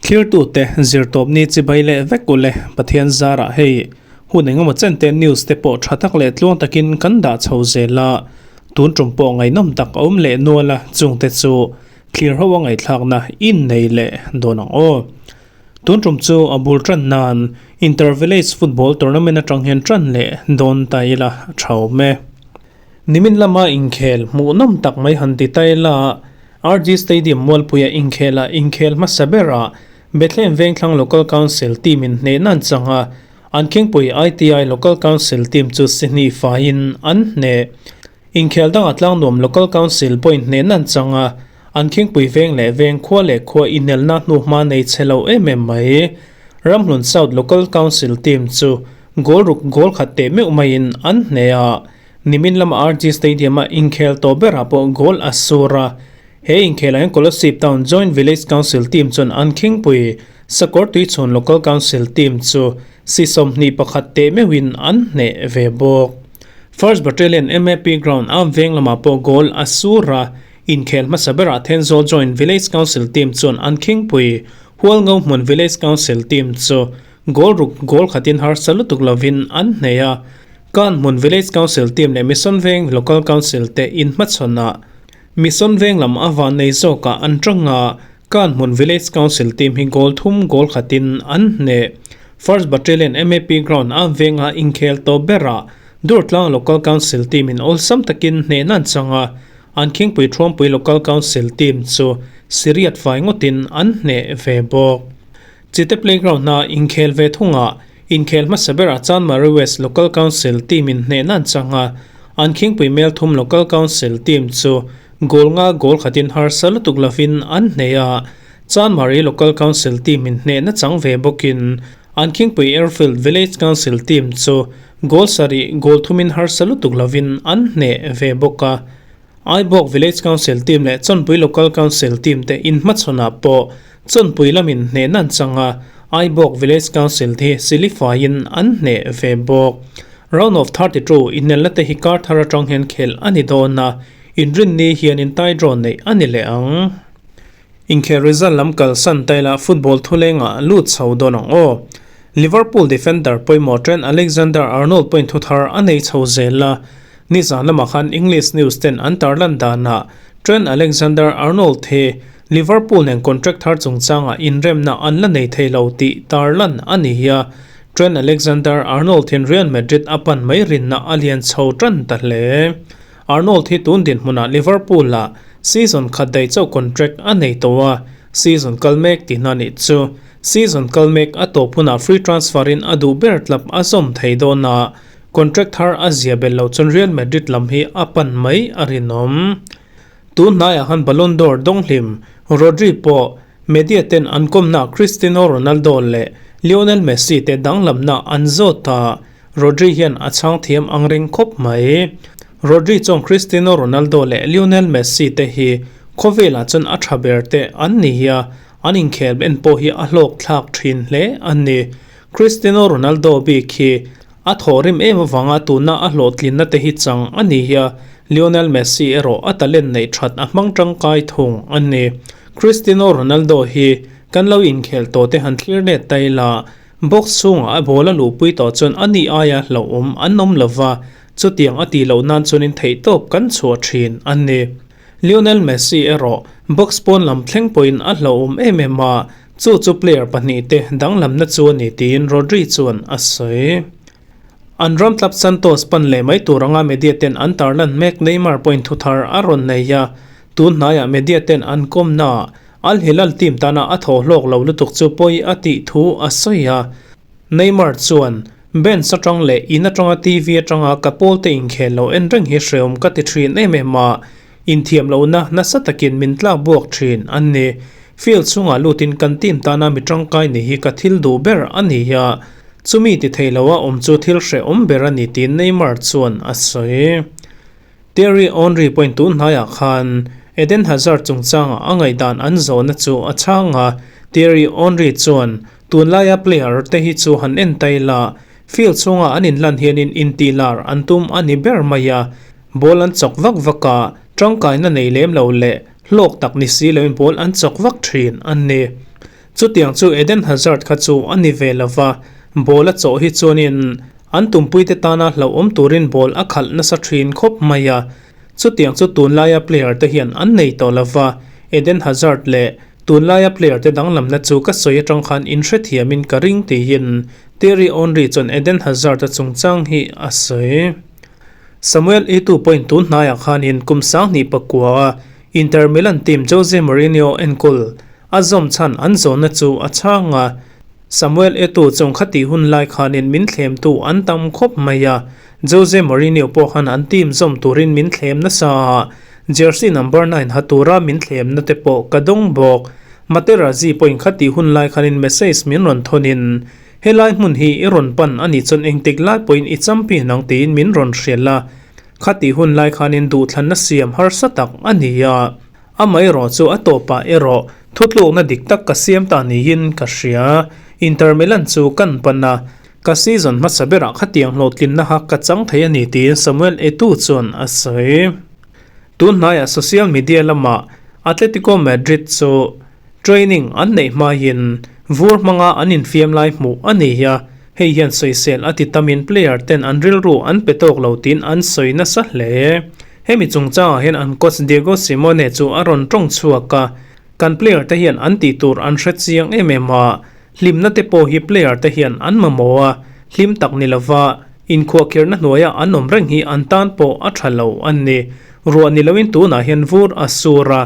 Thlirtute zirtawpni chibai leh vek u le, Pathian zarah hei hun engemaw chen te news te pawh tha tak leh tluang takin kan dah chho zel a, tun tum pawh ngaihnawm tak a awm leh nual a, chungte chu thlir ho a ngaihthlakna in nei leh dawn ang aw. Tun tum chu a bul tan nan Inter Village Football Tournament atang hian tan leh dawn ta ila a tha awm e. Nimin lama inkhel hmuhnawm tak mai han ti ta ila, RG Stadium Mualpuia inkhela inkhel hmasa berah Bethlehem Vengthlang Local Council team in hnehna an chang a, an khingpui ITI Local Council team chu si hnih faiin an hneh. Inkhel dangah Tlangnuam Local Council pawhin hnehna an chang a, an khingpui veng leh veng khua leh khua inelna hnuhma nei chhe lo em em mai. Ramhlun South Local Council team chu goal ruk goal khat teh meuh maiin an hneh a, nimin lama RG Stadium-a inkhel tawh berah pawh goal a sur a. He inkhelah hian Kolasib Town Joint Village Council team chuan an khingpui Sakawr Tuichhun Local Council team chu si 21 teh meuhin an hneh ve bawk. First Battalion MAP Ground a veng lamah pawh goal a sur a, inkhel hmasa berah Thenzawl Joint Village Council team chuan an khingpui Hualngo hmun Village Council team chu goal ruk goal khatin harsa lutuk lovin an hneh a. Kan hmun Village Council team leh Mission Veng Local Council te inhmachhawnah Mission Veng lam a van nei zawkah an tang a, Kan hmun Village Council team hi goal thum goal khatin an hneh. First Battalion MAP Ground a venga inkhel tawh berah Durtlang Local Council team in awlsam takin hnehna an chang a, An khingpui Thuampui Local Council team chu Siriat fai ngawtin an hneh ve bawk. Chite Playground hna inkhel ve thungah inkhel hmasa berah Chanmari West Local Council team in hnehna an chang a, an khingpui Melthum Local Council team chu goal nga goal khatin harsa lutuk lovin an hneh a, Chanmari Local Council team in hnehna chang ve bawkin an khingpui Airfield Village Council team chu goal sarih goal thumin harsa lutuk lovin an hneh ve bawk a. Aibawk Village Council team leh Chawnpui Local Council team te inhmachhawnah pawh Chawnpui lamin hnehna an chang a, Aibawk Village Council hi silifaiin an hneh ve bawk. Round of 32 inelna te hi kar thar atang hian khelh a ni dawn a, inrinni hian intai draw neih a ni leh ang. Inkhel result lam kalsan taila football thulengah lut chho dawn ang aw. Liverpool defender pawimawh Trent Alexander-Arnold pawhin thuthar a nei chho zel a, nizan lamah khan English news ten an tarlan danah Trent Alexander-Arnold hi Liverpool nen contract thar chungchangah inremna an la nei thei lo tih tarlan a ni a, Trent Alexander-Arnold hian Real Madrid a pan mai rinna a lian chho tan ta hle. Arnold hi tun dinhmunah Liverpool-ah season khat daih chauh contract a nei tawh a, season kal mek tihna nih chu. Season kal mek a tawp hunah free transfer-in a duh ber club a zawm thei dawn a, contract thar a zia belh loh chuan Real Madrid lam hi a pan mai a rinawm. Tun hnaiah khan Ballon d'Or dawnghlim Rodri pawh media ten an kawmna Cristiano Ronaldo leh Lionel Messi te danglamna an zawt a, Rodri hian a chhang thiam ang reng khawp mai. Rodri chuan Cristiano Ronaldo leh Lionel Messi te hi khawvelah chuan a tha ber te an ni hi a, an inkhel en pawh hi a hlawk thlak thin hle a ni. Cristiano Ronaldo bik hi a thawhrim em avanga tuna a hlawhtlinna te hi chang a ni hi a, Lionel Messi erawh a talent neih that a hmang tangkai thung a ni. Cristiano Ronaldo hi kan lo inkhel tawh te han thlir let ta ila, Box chhungah a ball a luhpui tawh chuan a ni aia hlauhawm an awm lova, chutiang a tih loh nan chuanin theihtawp kan chhuah thin a ni. Lionel Messi erawh box pawn lam thleng pawhin a hlauhawm em em a, chu chu player pahnihte danglamna chu a ni tiin Rodri chuan a sawi. An ram club Santos pan leh mai tur anga media ten an tarlan mek Neymar pawhin thuthar a rawn nei a, tun hnaiah media ten an kawmnaah Al Hilal team tana a thaw hlawk lo lutuk chu pawi a tih thu a sawi a. Neymar chuan, Bench atang leh in atanga TV atanga ka pawlte inkhel lo en reng hi hreawm ka ti thin em em a, inthiam lohna nasa takin min tlak buak thin a ni. Field chhungah lutin kan team tana mi tangkai ni hi ka thil duh ber a ni a, chumi ti thei loa awm chu thil hrehawm ber a ni tiin Neymar chuan a sawi. Thierry Henry pawhin tun hnaiah khan Eden Hazard chungchanga a ngaihdan an zawhna chu a chhang a, Thierry Henry chuan, Tunlaia player te hi chu han en ta ila, field chhunga an inlan hianin intihlar an tum a ni ber mai a, ball an chawk vak vak a, tangkaina nei lem lo leh hlawk tak ni si loin ball an chawk vak thin a ni. Chutiang chu Eden Hazard kha chu a ni ve lova, ball a chawh hi chuanin an tumpuite tana hlauhawm turin ball a khalh nasa thin khawp mai a. Chutiang chu tunlaia player te hian an nei tawh lova, Eden Hazard leh tunlaia player te danglamna chu ka sawi atang khan inhrethiamin ka ring tiin Thierry Henry chuan Eden Hazard-a chungchang hi a sawi. Samuel Eto'o pawhin tun hnaiah khanin kum 2009 a Inter Milan team Jose Mourinho enkawl a zawm chhan an zawnna chu a chhang a. Samuel Eto'o chung khati hun lai khanin min thlemtu an tam khawp mai a, Jose Mourinho pawh khan an team zawm turin min thlem nasa a, jersey number 9 ha tura min thlemna te pawh ka dawng bawk. Materazzi pawhin khati hun lai khanin message min rawn thawnin, Helai hmun hi i rawn pan a nih chuan engtik lai pawhin i champion ang tiin min rawn hrial a, khati hun lai khanin duhthlanna siam harsa tak a ni a. Amaherawh chu a tawpah erawh thutlukna dik tak ka siam ta niin ka hria. Inter Milan chu kan pan a, ka season hmasa berah khatiang hlawhtlinna kha ka chang thei a ni tiin Samuel Eto'o chuan a sawi. Tun hnaiah social media lamah Atletico Madrid chu Training an neih hmain vur hmanga an infiam lai hmuh a ni a, hei hian sawisel a ti tamin player ten an rilru an pe tawk lo tiin an sawi nasa hle. Hemi chungchangah hian an coach Diego Simeone chu a rawn tawng chhuak a, Kan player te hian an tih tur an hre chiang em em a, hlimna te pawh hi player te hian an mamawh a, hlim tak ni lova inkhuahkhirhna hnuaia an awm reng hi an tan pawh a tha lo a ni. Ruah ni loin tunah hian vur a sur a,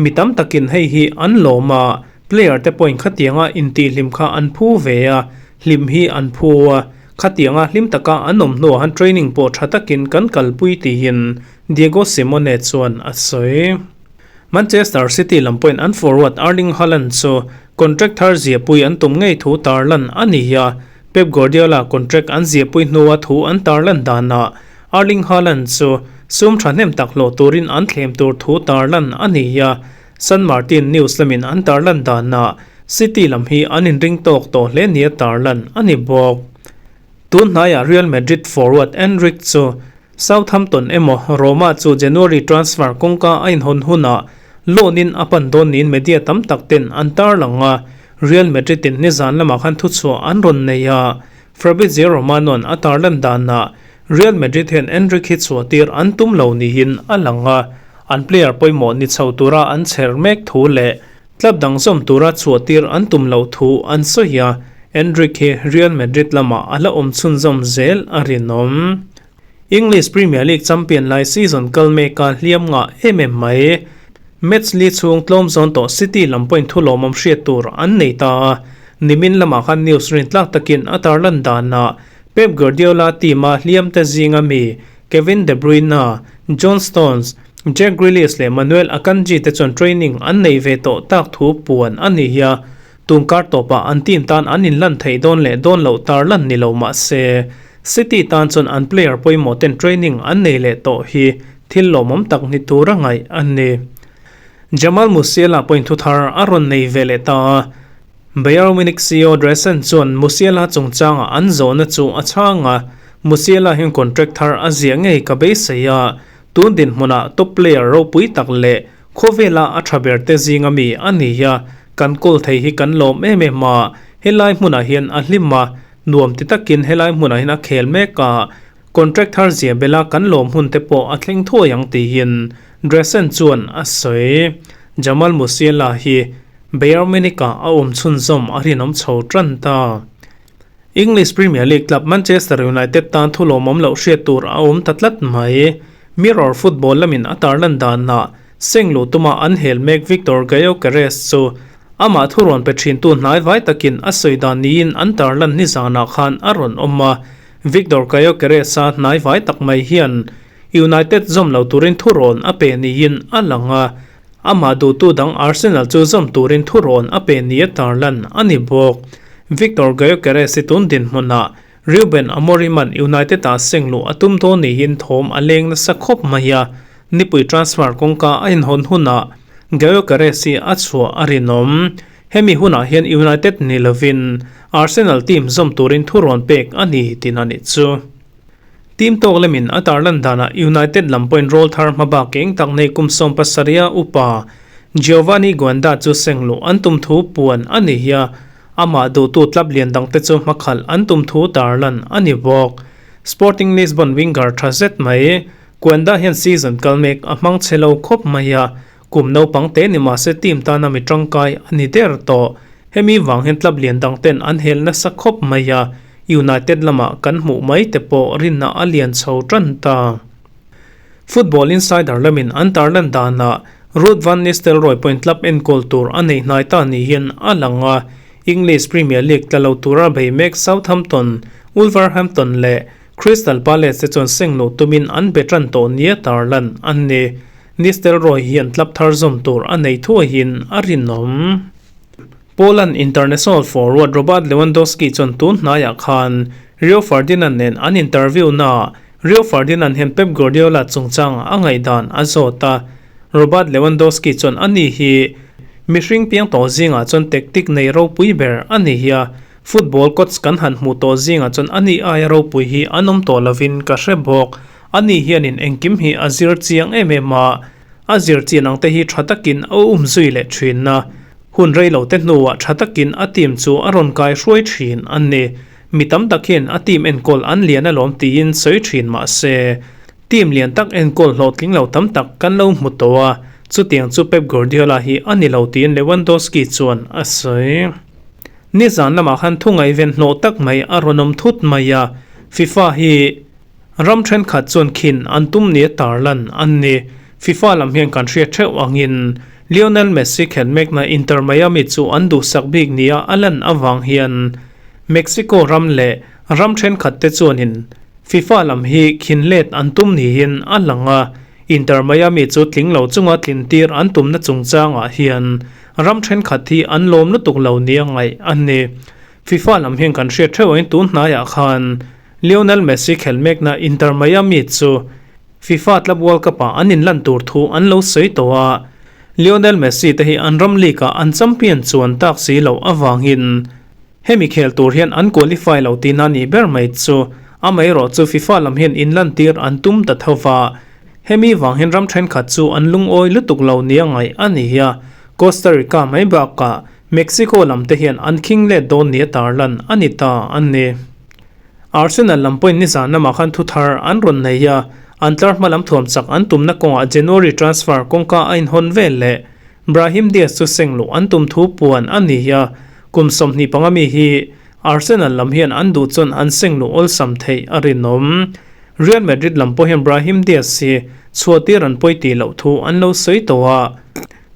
Mi tam takin hei hi an lawm a, player te pawhin khatianga intihhlim kha an phu ve a, hlim hi an phu a, khatianga hlim taka an awm hnuah han training pawh tha takin kan kalpui tiin Diego Simeone chuan a sawi. Manchester City lam pawhin an forward Erling Haaland chu contract thar ziahpui an tum ngei thu tarlan a ni a, Pep Guardiola contract an ziahpui hnua thu an tarlan danah Erling Haaland chu sum thahnem tak hlawh turin an thlem tur thu tarlan a ni a, San Martin News lamin an tarlan danah City lam hi an inring tawk tawh hle nia tarlan a ni bawk. Tun hnaiah Real Madrid forward Endrick chu Southampton emaw Roma chu January transfer kawngka a inhawn hunah loan-in a pan dawn niin media tam tak ten an tarlang a, Real Madrid-in nizan lamah khan thuchhuah an rawn nei a, Fabrizio Romano-a'n a tarlan danah Real Madrid hian Endrick hi chhuahtir an tum lo niin a lang a, an player pawimawh ni chho tura an chher mek thu leh club dang zawm tura chhuahtir an tum loh thu an sawi a, Endrick hi Real Madrid lamah a la awm chhunzawm zel a rinawm. English Premier League champion lai season kal meka hliam ngah em em mai. Match li chhung tlawm zawn tawh City lam pawhin thu lawmawm hriat tur an nei ta a, nimin lamah khan news rintlak takin a tarlan danah Pep Guardiola team-a hliamte zinga mi Kevin De Bruyne, John Stones, Jack Grealish leh Manuel Akanji te chuan training an nei ve tawh tak thu puan a ni a, tun kar tawpah an team tan an inlan theih dawn leh dawn loh tarlan ni lo mah se City tan chuan an player pawimawh ten training an nei leh tawh hi thil lawmawm tak ni tura ngaih a ni. Jamal Musiala pawhin thuthar a rawn nei ve leh ta a, Bayern Munich CEO Dreesen chuan Musiala chungchanga an zawhna chu a chhang a, Musiala hian contract thar a ziah ngei ka beisei a, tun dinhmunah top player ropui tak leh khawvela a tha ber te zinga mi a ni a, kan kawl thei hi kan lawm em em a, helai hmunah hian a hlim a, nuam ti takin helai hmunah hian a khel mek a, contract thar ziah bela kan lawm hun te pawh a thleng thuai ang tiin Dreesen chuan a sawi. Jamal Musiala hi Bayern Munich-ah a awm chhunzawm a rinawm chho tan ta. English Premier League club Manchester United tan thu lawmawm loh hriat tur a awm ta tlat mai. Mirror Football lamin a tarlan danah seng luh tuma an hel mek Viktor Gyokeres chu amah thurawn pe thintu hnaivai takin a sawi dan niin an tarlan nizanah khan a rawn awm a. Viktor Gyokeres-a hnaivai tak mai hian United zawm lo turin thurawn a pe niin a lang a. Amah duhtu dang Arsenal chu zawm turin thurawn a pe nia tarlan a ni bawk. Viktor Gyokeres hi tun dinhmunah Ruben Amorim-a'n United-ah seng luh a tum dawn niin thawm a leng nasa khawp mai a, nipui transfer kawngka a inhawn hunah Gyokeres hi a chhuah a rinawm. Hemi hunah hian United ni lovin Arsenal team zawm turin thurawn pek a ni tin a nih chu. Team tawk lemin a tarlan danah United lam pawhin roll thar hmabak eng tak nei kum 70 a upa Geovany Guenda chu seng luh an tum thu puan a ni hi a, amah duhtu club lian dangte chu hmakhalh an tum thu tarlan a ni bawk. Sporting Lisbon winger tha zet mai Guenda hian season kal mek a hmang chhe lo khawp mai a, kum naupang te ni mah se team tana mi tangkai a ni der tawh. Hemi vang hian club lian dangten an hel nasa khawp mai a, United lamah kan hmuh mai te pawh rinna a lian chho tan ta. Football Insider lamin an tarlan danah Ruud van Nistelrooy pawhin club enkawl tur a nei hnai ta niin a lang a, English Premier League tla lo tura bei mek Southampton, Wolverhampton leh Crystal Palace te chuan seng loh tumin an be tan tawh nia tarlan an ni. Nistelrooy hian club thar zawm tur a nei thuaiin a rinawm. Poland international forward Robert Lewandowski chuan tun hnaiah khan Rio Ferdinand nen an interview naah Rio Ferdinand hian Pep Guardiola chungchang a ngaihdan a zawt a. Robert Lewandowski chuan ani hi mihring piang tawh zingah chuan tactic nei ropui ber a ni hi a, football coach kan han hmuh tawh zingah chuan ani aia ropui hi an awm tawh lovin ka hre bawk. Ani hianin engkim hi a zir chiang em em a, a zir chian ang te hi tha takin a um zui leh thin a. Hun rei lo te hnuah tha takin a team chu a rawn kai hruai thin a ni. Mi tam tak hian a team enkawl an lian alawm tiin sawi thin mah se, team lian tak enkawl hlawhtling lo tam tak kan lo hmu tawh a, chutiang chu Pep Guardiola hi a ni lo tiin Lewandowski chuan a sawi. Nizan lamah khan thu ngaihven hlawh tak mai a rawn awm thut mai a, FIFA hi Ram thenkhat chuan khin an tum nia tarlan an ni. FIFA lam hian kan hriat theuh angin Lionel Messi khelh mekna Inter Miami chu an duhsak bik nia a lan avang hian Mexico ram leh ram thenkhat te chuanin FIFA lam hi khin let an tum niin a lang a. Inter Miami chu tling lo chunga tlin tir an tumna chungchangah hian ram thenkhat hi an lawm lutuk lo nia ngaih a ni. FIFA lam hian kan hriat theuh angin tun hnaiah khan Lionel Messi khelh mekna Inter Miami chu FIFA Club World Cup-ah an inlan tur thu an lo sawi tawh a, Lionel Messi te hi an ram league-ah an champion chuan tak si loh avangin hemi khel tur hian an qualify lo tihna nih ber mai chu amaherawh chu FIFA lam hian inlan tir an tum ta tho va, hemi vang hian ram thenkhat chu an lungawi lutuk lo nia ngaih a ni a, Costa Rica mai bakah Mexico lam te hian an khing let dawn nia tarlan a ni ta a ni. Arsenal lam pawhin nizan lamah khan thu thar an rawn nei a, an tlar hma lam thuam chak an tumna kawngah January transfer kawngka a inhawn vel leh Brahim Diaz chu seng luh an tum thu puan a ni a, kum 25 mi hi Arsenal lam hian an duh chuan an seng luh awlsam theih a rinawm. Real Madrid lam pawh hian Brahim Diaz hi chhuahtir an pawi tih loh thu an lo sawi tawh a,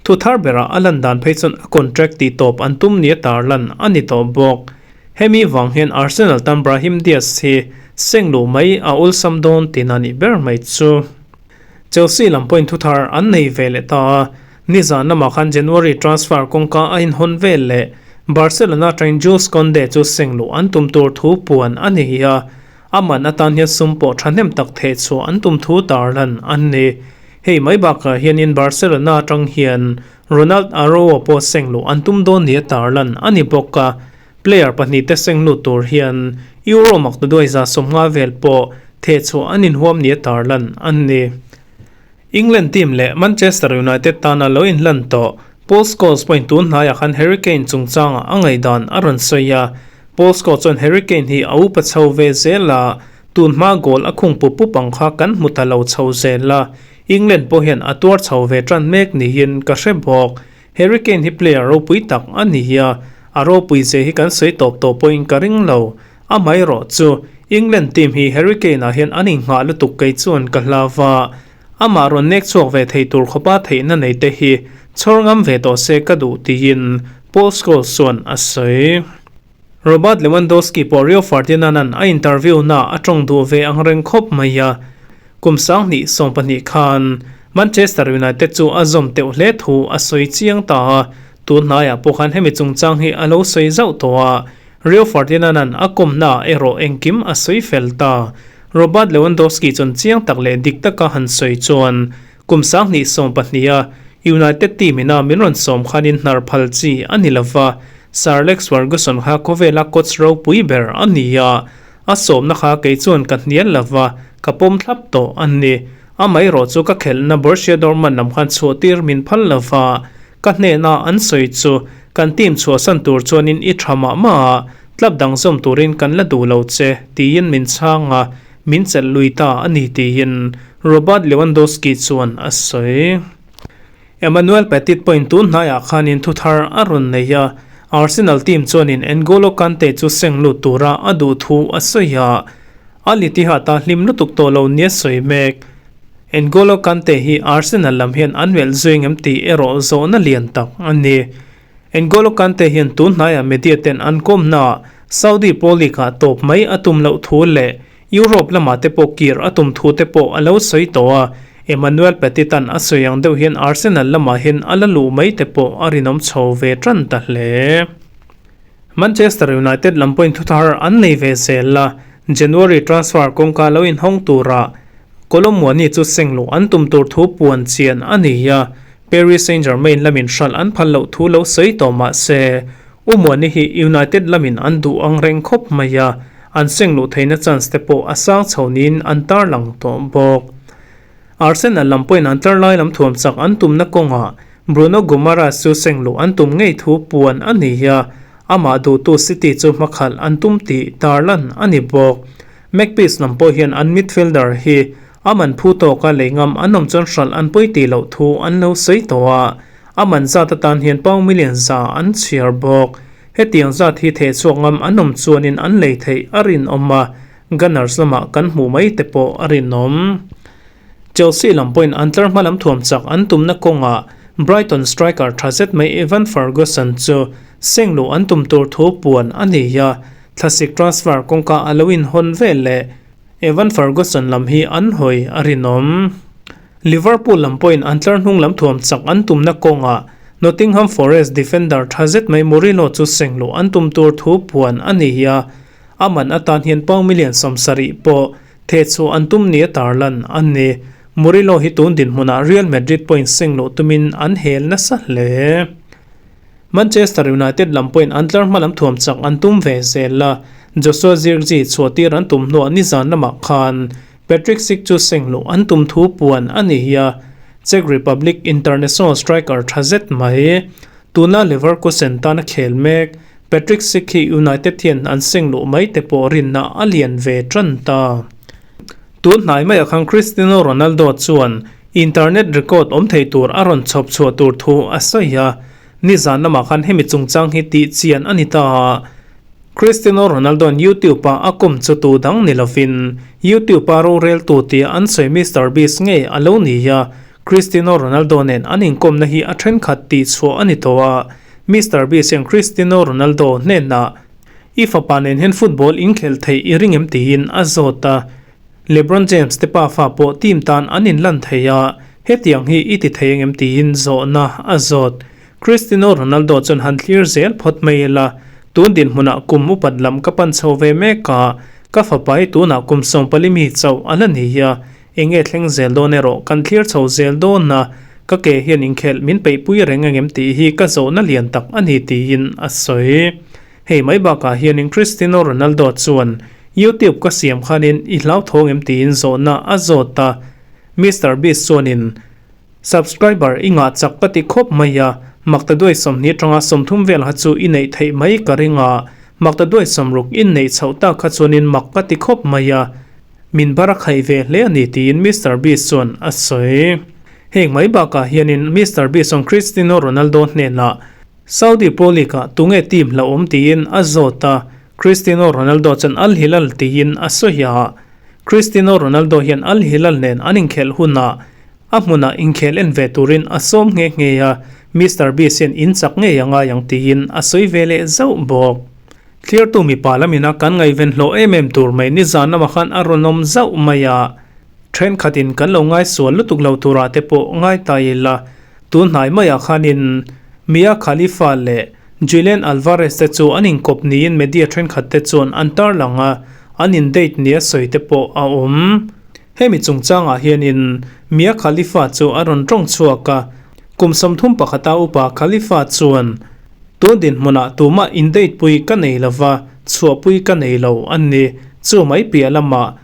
thu thar berah a lan dan phei chuan a contract tih tawp an tum nia tarlan a ni tawh bawk. Hemi vang hian Arsenal tan Brahim Diaz hi seng luh mai a awlsam dawn tihna nih ber mai chu. Chelsea lam pawhin thuthar an nei ve leh ta a, nizan lamah khan January transfer kawngka a inhawn vel leh Barcelona atangin Jules Kounde chu seng luh an tum tur thu puan a ni a, a man atan hian sum pawh thahnem tak theh chhuah an tum thu tarlan an ni. Hei mai bakah hianin Barcelona atang hian Ronald Araujo pawh seng luh an tum dawn nia tarlan a ni bawk a, player pahnihte seng lut tur hian Euro maktaduai 150 vel pawh thehchhuah an inhuam nia tarlan an ni. England team leh Manchester United tana lo inlan tawh Paul Scholes pawhin tun hnaiah khan Harry Kane chungchangah a ngaihdan a rawn sawi a, Paul Scholes chuan Harry Kane hi a upa chho ve zel a, tun hma goal a khung pup pup ang kha kan hmu ta lo chho zel a, England pawh hian a tuar chho ve tan mek niin ka hre bawk. Harry Kane hi player ropui tak a ni a, a ropui zia hi kan sawi tawp tawh pawhin ka ring lo. Amaherawh chu, England team hi Harry Kane-ah hian an inghah lutuk kei chuan ka hlau va, amah rawn nek chhuak ve thei tur khawpa theihna nei te hi chhawr ngam ve tawh se ka duh tiin Paul Scholes chuan a sawi. Robert Lewandowski pawh Rio Ferdinand-a'n a interview-na a tawng duh ve ang reng khawp mai a, kum 2012 khan Manchester United chu a zawm teuh hle thu a sawi chiang ta a, tun hnaiah pawh khan hemi chungchang hi a lo sawi zauh tawh a, Rio Ferdinand-a'n a kawmnaah erawh engkim a sawi fel ta. Robert Lewandowski chuan chiang tak leh dik taka han sawi chuan kum 2012-a United team ina min rawn sawm khanin hnar phal chi a ni lova, Sir Alex Ferguson kha khawvela coach ropui ber a ni a, a sawmna kha kei chuan ka hnial lova, ka pawm thlap tawh a ni. Amaherawh chu ka khelhna Borussia Dortmund lam khan chhuahtir min phal lova, Ka hnena an sawi chu kan team chhuahsan tur chuanin i tha mah mah a, club dang zawm turin kan la duh lo che, tiin min chhang a, min chelh lui ta a ni tiin Robert Lewandowski chuan a sawi. Emmanuel Petit pawhin tun hnaiah khanin thuthar a rawn nei a, Arsenal team chuanin N'Golo Kante chu seng lut tura a duh thu a sawi a, Al Ittihad a hlim lutuk tawh lo nia sawi mek. N'Golo Kante hi Arsenal lam hian an melh zui ngem tih erawh zawhna lian tak a ni. N'Golo Kante hian tun hnaiah media ten an kawmnaah Saudi Pro League-ah tawp mai a tum loh thu leh Europe lamah te pawh kir a tum thu te pawh a lo sawi tawh a, Emmanuel Petit-a'n a sawi ang deuh hian Arsenal lamah hian a la luh mai te pawh a rinawm chho ve tan ta hle. Manchester United lam pawhin thuthar an nei ve zel a, January transfer kawngka lo inhawng tura Kolo Muani chu seng luh an tum tur thu puan chian a ni a, Paris Saint-Germain lamin hralh an phal loh thu lo sawi tawh mah se, U Muani hi United lamin an duh ang reng khawp mai a, an seng luh theihna chance te pawh a sang chho niin an tarlang tawh bawk. Arsenal lam pawhin an tlar lai lam thuam chak an tumna kawngah Bruno Guimaraes chu seng luh an tum ngei thu puan a ni a, amah duhtu City chu hmakhalh an tum tih tarlan a ni bawk. Magpies lam pawh hian an midfielder hi a man phu tawka lei ngam an awm chuan hralh an pawi tih loh thu an lo sawi tawh a, a man zat atan hian pound million za an chhiar bawk. Hetiang zat hi thehchhuak ngam an awm chuanin an lei theih a rinawm a, Gunners lamah kan hmuh mai te pawh a rinawm. Chelsea lam pawhin an tlar hma lam thuam chak an tumna kawngah Brighton striker tha zet mai Evan Ferguson chu seng luh an tum tur thu puan a ni a, thlasik transfer kawngka a lo inhawn vel leh Evan Ferguson lam hi an hawi a rinawm. Liverpool lam pawhin an tlar hnung lam thuam chak an tumna kawngah Nottingham Forest defender tha zet mai Murillo chu seng luh an tum tur thu puan a ni a, A man atan hian pound million 70 pawh theh chhuah an tum nia tarlan a ni. Murillo hi tun dinhmunah Real Madrid pawhin seng loh tumin an hel nasa hle. Manchester United lam pawhin an tlar hma lam thuam chak an tum ve zel a, Joshua Zirkzee chhuahtir an tum hnuah nizan lamah khan Patrick Schick chu seng loh an tum thu puan a ni a, Czech Republic international striker tha zet mai. Tuna Leverkusen tana khel mek Patrick Schick hi United hian an seng luh mai te pawh rinna a lian ve tan ta. Tun hnai maiah khan Cristiano Ronaldo chuan internet record awm thei tur a rawn chhawp chhuah tur thu a sawi a, nizan lamah khan hemi chungchang hi tih chian a ni ta a. Cristiano Ronaldo-a'n YouTube-a a kawm chu tu dang ni lovin YouTube-a roreltu tia an sawi Mister Beast ngei a lo ni a, Cristiano Ronaldo nen an inkawmna hi a thenkhat tih chhuah a ni tawh a, Mister Beast hian Cristiano Ronaldo hnenah, I fapa nen hian football inkhelh theih i ring em? tiin a zawt a. LeBron James te pafa pawh team tan an inlan thei a, hetiang hi i ti thei ang em? tiin zawhna a zawt. Cristiano Ronaldo chuan han thlir zel phawt mai ila, tun dinhmunah kum upat lam ka pan chho ve mek a, ka fapa hi tunah kum 14 mi chauh a la ni a, Enge thleng zel dawn erawh kan thlir chho zel dawn a, ka ke hian inkhelh min peihpui reng angem tih hi ka zawhna lian tak a ni tiin a sawi. Hei mai bakah hianin Cristiano Ronaldo chuan YouTube ka siam khanin i hlauthawng em tiin zawhna a zawt a, Mister Beast chuanin Subscriber i ngah chak ka ti khawp mai a, maktaduai 20 atanga 30 vel kha chu i neih theih mai ka ring a, maktaduai 60 in neih chhoh tak kha chuanin mak ka ti khawp mai a, Min bar a khaih ve hle a ni tiin Mister Beast chuan a sawi. Heng mai bakah hianin Mister Beast chuan Cristiano Ronaldo hnenah Saudi Pro League-ah tunge team hlauhawm tiin a zawt a, Cristiano Ronaldo chuan Al Hilal tiin a sawi a. Cristiano Ronaldo hian Al Hilal nen an inkhelh hunah a hmunah inkhelh en ve turin a sawm nghe nghe a, Mister Beast hian in chak ngei a ngai ang tiin a sawi ve leh zauh bawk. Thliartu mipa lamina kan ngaihven hlawh em em tur mai nizan lamah khan a rawn awm zauh mai a, thenkhatin kan lo ngaisual lutuk lo turah te pawh ngai ta ila, tun hnai maiah khanin Mia Khalifa leh Julian Alvarez te chu an inkawp niin media thenkhat te chuan an tarlang a, an in date nia sawi te pawh a awm. Hemi chungchangah hianin Mia Khalifa chu a rawn tawng chhuak a, kum 31 a upa Khalifa chuan, Tun dinhmunah tumah indate pui ka nei lova, chhuahpui ka nei lo a ni. Chu mai piah lamah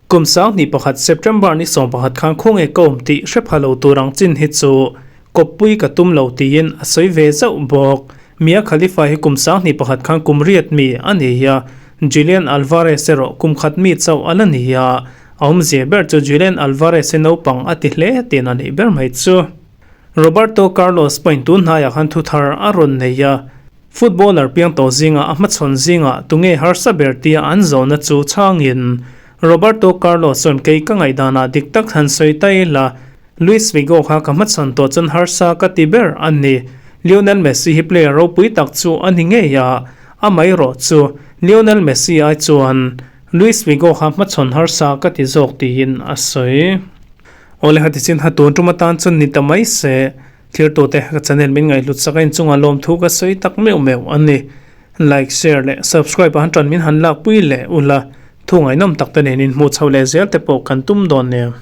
kum 2001 September ni 11 khan khawnge ka awm tih hre pha lo tur ang chin hi chu Kawppui ka tum lo tiin a sawi ve zauh bawk. Mia Khalifa hi kum 21 khan kum riat mi a ni a, Julian Alvarez erawh kum khat mi chauh a la ni a, a awmzia ber chu Julian Alvarez hi naupang a ti hle tiin a nih ber mai chu. Roberto Carlos pawhin tun hnaiah khan thu thar a rawn nei a, footballer piang tawh zinga a hmachhawn zingah tunge harsa ber tia an zawhna chu chhangin Roberto Carlos chuan kei ka ngaihdanah dik tak han sawi ta ila, Luis Figo kha ka hmachhawn tawh chuan harsa ka ti ber a ni. Lionel Messi hi player ropui tak chu a ni ngei a, amaherawh chu Lionel Messi ai chuan Luis Figo kha hmachhawn harsa ka ti zawk tiin a sawi. Awle hati chin ha tun tum atan chuan ni ta mai se, thirtute ka channel min ngaihhlut sak a inchungah lawmthu ka sawi tak meuh meuh a ni. Like, share leh subscribe ah han tan min han lakpui leh ula, thu ngaihnawm tak te nen inhmuh chho leh zel te pawh kan tum dawn nia.